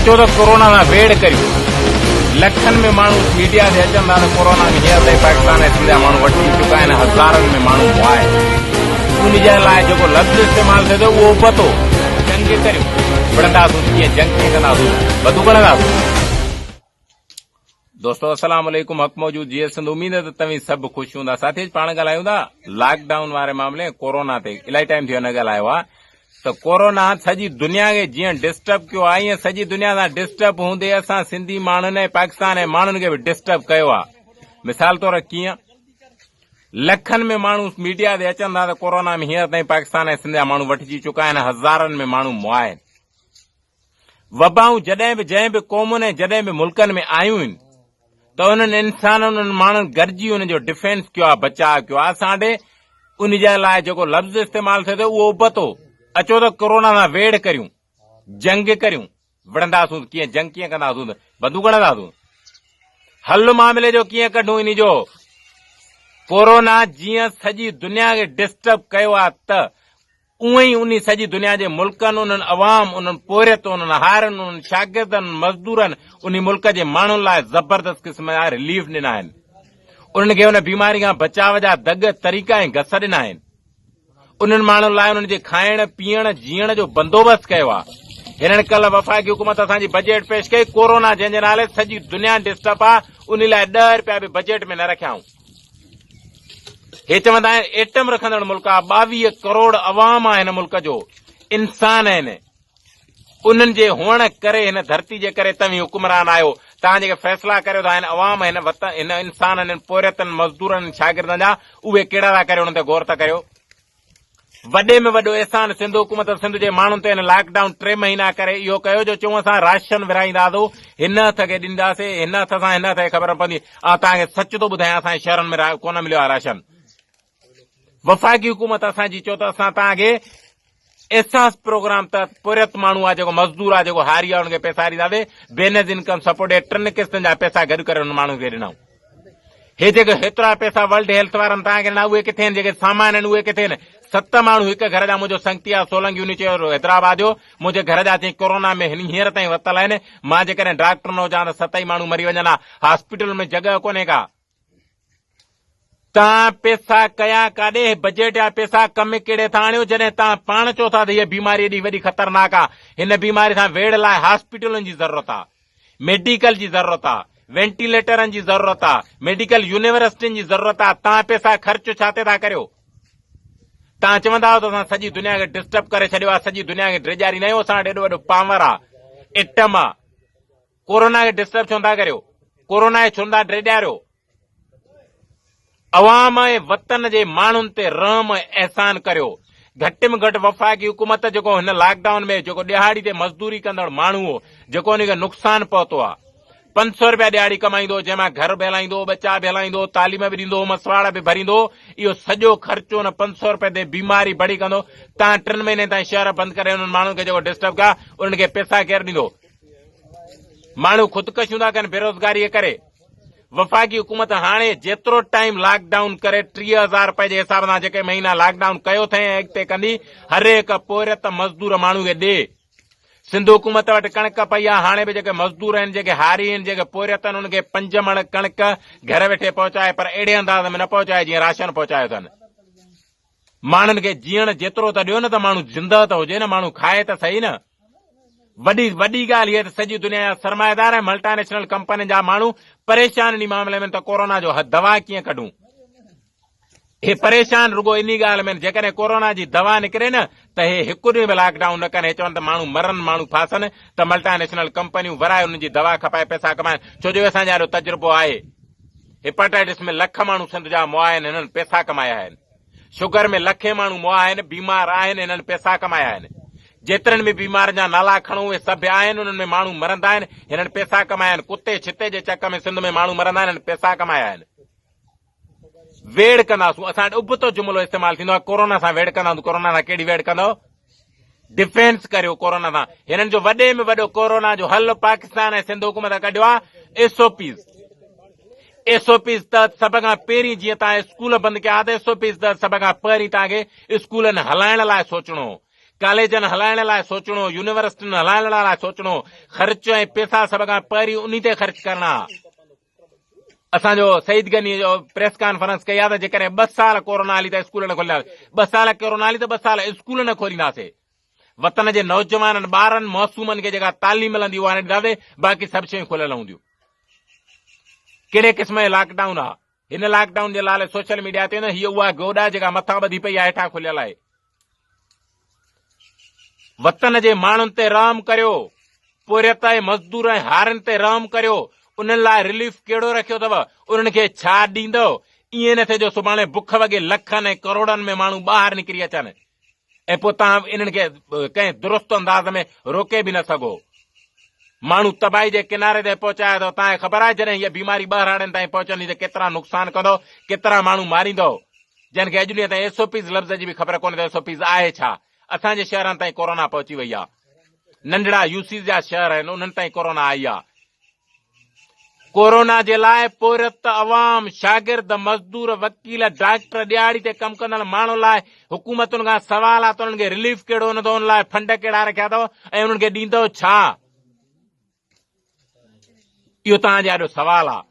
اچو ته ڪورونا سان ويڙهه ڪريون. لکن ۾ ماڻهو ميڊيا تي اچن ٿا ته ڪورونا ۾ هينئر تائين پاڪستان ۽ سنڌ جا ماڻهو وٺجي چڪا آهن هزارن ۾ ماڻهو مئا آهن. ان جي لاء جيڪو لفظ استعمال ٿئي ٿو اهو ابتو جنگ ڪريون. وڙهنداسون ته ڪيئن جنگ ڪيئن ڪنداسون بندوق هڻنداسون. دوستو السلام عليڪم حق موجود جيئي سنڌ اميد ته توهين سڀ خوش هوندا ساٿي اڄ پاڻ ڳالهايون ٿا لاڪ ڊائون واري معاملي ۽ ڪورونا تي الائي ٽائيم ٿيو نه ڳالهايو آ ته ڪورونا سڄي دنيا کي جيئن ڊسٽرب ڪيو آ ائين سڄي دنيا سان ڊسٽرب هوندي اسان سنڌي ماڻهن ۽ پاڪستان ۽ ماڻهن کي به ڊسٽرب ڪيو آ مثال طور ڪيئن لکن ۾ ماڻهو ميڊيا تي اچن ٿا ته ڪورونا ۾ هينئر تائين پاڪستان ۽ سنڌ جا ماڻهو وٺجي چڪا آهن هزارن ۾ ماڻهو مئا آهن وبائون جڏهن به جنهن به قومن ۽ جڏهن به ملڪن ۾ آيون آهن ته انهن انسانن انهن ماڻهن گڏجي ان جو ڊفينس ڪيو آهي بچاء ڪيو آهي اسان ڏي ان جي لاء جيڪو لفظ استعمال ٿئي ٿو اهو ابتو اچو ته ڪورونا سان ويڙهه ڪريون جنگ ڪريون وڙهنداسون ته ڪيئن جنگ ڪيئن ڪنداسون ته بندوق هڻنداسون حل معاملي جو ڪيئن ڪڍون ان جو ڪورونا جيئن سڄي دنيا کي ڊسٽرب ڪيو آهي ته اونئن ئي انهي سڄي دنيا جي ملڪن، انهن عوام، انهن پورهيت، انهن هارين، انهن شاگردن، انهن مزدورن، انهي ملڪ جي ماڻهن لاء زبردست قسم جا رليف ڏنا آهن. انهن کي ان بيماري کان بچاء جا دڳ، طريقا ۽ گس ڏنا آهن. انهن ماڻهن لاء انهن جي کائڻ، پيئڻ، جيئڻ جو بندوبست ڪيو آهي. هنن ڪلهه وفاقي حڪومت اسان جي بجيٽ پيش ڪئي، ڪورونا جنهن جي نالي سڄي دنيا ڊسٽرب آهي، انهي لاء ڏهه رپيا به بجيٽ ۾ نه رکيائون. هي چوندا آهن ايٽم رکندڙ ملڪ آ، 22 ڪروڙ عوام آ هن ملڪ جو، انسان آهن، انهن جي هئڻ ڪري هن ڌرتي جي ڪري توهين حڪمران آهيو، توهان جيڪي فيصلا ڪريو ٿا هن عوام هن وطن هن انسانن هن پورهيتن مزدورن شاگردن جا اهي ڪهڙا ٿا ڪريو انهن تي غور ته ڪريو. وڏي ۾ وڏو احسان سنڌ حڪومت سنڌ جي ماڻهن تي هن لاڪ ڊائون ٽي مهينا ڪري اهو ڪيو جو چون اسان راشن ورهائينداسون هن هٿ کي ڏينداسين هن هٿ سان هن هٿ کي خبر نه پوندي آئون توهان کي سچ ٿو ٻڌايان اسان جي شهرن ۾ ڪونه مليو آهي راشن وفاقي حڪومت اسان جي چيو ته اسان توهان کي احساس پروگرام تحت پورهيت ماڻهو آهي جيڪو مزدور آهي جيڪو هاري آهي ان کي پئسا ڏينداسين بينظير انڪم سپورٽ ٽن قسطن جا پئسا گڏ ڪري انهن ماڻهن کي ڏنائون هي جيڪي هيترا پئسا ورلڊ هيلٿ وارن توهان کي ڏنا اهي ڪٿي آهن جيڪي سامان آهن اهي ڪٿي آهن ست ماڻهو هڪ گهر جا منهنجو سنگتي آهي سولنگي انهي چيو حيدرآباد جو منهنجي گهر جا چئي ڪورونا ۾ هن هينئر تائين ورتل آهن مان جيڪڏهن ڊاڪٽر نه هجان ته ست ئي ماڻهو مري وڃن ها هاسپيٽل ۾ جڳهه ڪونهي ڪا توهان پئسا ڪيا ڪاڏي هي بجيٽ جا پئسا ڪم ڪهڙي ٿا آڻيو جڏهن توهان پاڻ چئو ٿا ته هيء بيماري ايڏي وڏي خطرناڪ آهي هن بيماري سان ويڙهه لاء هاسپيٽلن جي ضرورت آهي ميڊيڪل جي ضرورت آ، وينٽيليٽرن جي ضرورت آ، ميڊيڪل يونيورسٽين جي ضرورت آ، توهان پئسا خرچ ڇا تي ٿا ڪريو؟ توهان چوندا آهيو ته اسان سڄي دنيا کي ڊسٽرب ڪري ڇڏيو آ، سڄي دنيا کي ڊيڄاريندا آهيون، اسان وٽ ايڏو وڏو پاور آ، ايٽم آ، ڪورونا کي ڊسٽرب ڇو نٿا ڪريو؟ ڪورونا کي ڇو نٿا ڊيڄاريو؟ عوام ۽ وطن جي ماڻهن تي رحم ۽ احسان ڪريو. گهٽ ۾ گهٽ وفاقي حڪومت جيڪو هن لاڪ ڊائون ۾ جيڪو ڏهاڙي تي مزدوري ڪندڙ ماڻهو هو جيڪو ان کي نقصان پهتو آهي 500 رپيا ڏهاڙي ڪمائيندو هو جنهن مان گهر به هلائيندو هو ٻچا به هلائيندو هو تعليم به ڏيندو هو مسواڙ به ڀريندو هو اهو سڄو خرچو ان 500 رپئي تي بيماري بڙي ڪندو تان ٽن مهينن تائين شهر بند ڪري انهن ماڻهن کي جيڪو ڊسٽرب ڪيا انهن کي پئسا ڪير ڏيندو ماڻهو خودڪشيون ٿا ڪن بيروزگاري ڪري وفاقي حڪومت هاڻي جيترو ٽائيم لاڪ ڊائون ڪري 30 هزار رپئي جي حساب سان جيڪي مهينا لاڪ ڊائون ڪيو اٿئي ۽ اڳتي ڪندي هر هڪ پورهيت مزدور ماڻهو کي ڏي. سنڌ حڪومت وٽ ڪڻڪ پئي آهي هاڻي به جيڪي مزدور آهن جيڪي هاري آهن جيڪي پورهيت آهن انهن کي پنج مڻ ڪڻڪ گهر ويٺي پهچائي پر اهڙي انداز ۾ نه پهچائي جيئن راشن پهچايو اٿن. ماڻهن کي جيئڻ جيترو ته ڏيو نه ته ماڻهو زندهه ته هجي نه ماڻهو کائي ته سهي نه. وڏي وڏي ڳالهه هيء ته سڄي دنيا جا سرمائيدار ۽ ملٽا نيشنل ڪمپنين جا ماڻهو پريشان انهي معاملي ۾ ته ڪورونا جو دوا ڪيئن ڪڍون. هي پريشان رڳو انهي ڳالهه ۾ جيڪڏهن ڪورونا جي دوا نڪري نه ته هي هڪ ڏينهن به لاڪ ڊائون نه ڪن هي چون ته ماڻهو مرن ماڻهو ڦاسن ته ملٽا نيشنل ڪمپنيون ورائي انهن جي دوا کپائي پئسا ڪمائن ڇو جو اسان جي آڏو تجربو آهي هيپاٽائٽس ۾ لک ماڻهو سنڌ جا مئا آهن هنن پئسا ڪمايا آهن. شگر ۾ لکين ماڻهو مئا آهن، بيمار آهن، هنن پئسا ڪمايا آهن. جيترن به بيمارن جا نالا کڻو اهي سڀ آهن، انهن ۾ ماڻهو مرندا آهن، هنن پئسا ڪمايا آهن. ڪتي ڇتي جي چڪ ۾ سنڌ ۾ ماڻهو مرندا آهن، هنن پئسا ڪمايا آهن. ويڙهه ڪنداسون، اسان وٽ ابتو جملو استعمال ٿيندو آهي، ڪورونا سان ويڙهه ڪنداسون، ڪورونا سان ڪهڙي ويڙهه ڪندؤ؟ ڊفينس ڪريو ڪورونا سان. هنن جو وڏي ۾ وڏو ڪورونا جو حل پاڪستان ۽ سنڌ حڪومت ڪڍيو آهي، S O Ps. S O Ps تحت سڀ کان پهرين جيئن توهان اسڪول بند ڪيا ها ته ايس او پيز تحت سڀ کان پهرين توهان کي اسڪولن هلائڻ لاء سوچڻو هو. ڪاليجن هلائڻ لاء سوچڻو، يونيورسٽين هلائڻ لاء سوچڻو، خرچ ۽ پيسا سڀ کان پهرين انهي تي خرچ ڪرڻا. اسان جو سعيد غني جو پريس ڪانفرنس ڪئي آ ته جيڪڏهن ٻه سال ڪورونا هلي ته اسڪول نه کولينداسين، ٻه سال ڪورونا هلي ته ٻه سال اسڪول نه کولينداسين. وطن جي نوجوانن ٻارن معصومن کي جيڪا تعليم ملندي اها نه ڏينداسين، باقي سڀ شيون کليل هونديون. ڪهڙي قسم جو لاڪ ڊائون آ؟ هن لاڪ ڊائون جي لالي سوشل ميڊيا تي نه هيء اها گوڏ آهي جيڪا مٿان ٻڌي پئي آهي هيٺان کليل آهي. وطن جي ماڻهن تي رحم ڪريو، پورهيت ۽ مزدور ۽ هارين تي رحم ڪريو، انهن لاء رليف ڪهڙو رکيو اٿو، انهن کي ڇا ڏيندؤ، ائين نه ٿئي جو سڀاڻي بک وڳي لکن ۽ ڪروڙن ۾ ماڻهو ٻاهر نڪري اچن ۽ پوء توهان انهن کي ڪنهن درست انداز ۾ روڪي به نه سگهو. ماڻهو تباهي جي ڪناري تي پهچايو اٿو، توهان کي خبر آهي جڏهن هيء بيماري ٻهراڙين تائين پهچندي ته ڪيترا نقصان ڪندو، ڪيترا ماڻهو ماريندو. جنھن کي اڄ ڏينھن تائين ايس او پيز لفظ جي به خبر ڪونھي ته ايس او پيز آھي ڇا؟ اسان جي شھرن تائين ڪورونا پهچي وئي آ. ننڍڙا يو سيز جا شھر آھن انھن تائين ڪورونا آئي آ. ڪورونا جي لاء پورھيت عوام، شاگرد، مزدور، وڪيل، ڊاڪٽر، ڏيھاڙي تي ڪم ڪندڙ ماڻھن لاء حڪومتن کان سوال آ ته انھن کي رليف ڪهڙو ڏنو ان لاء فنڊ ڪهڙا رکيا اٿو ۽ انھن کي ڏيندؤ ڇا؟ اھو توھان جي آڏو سوال آ.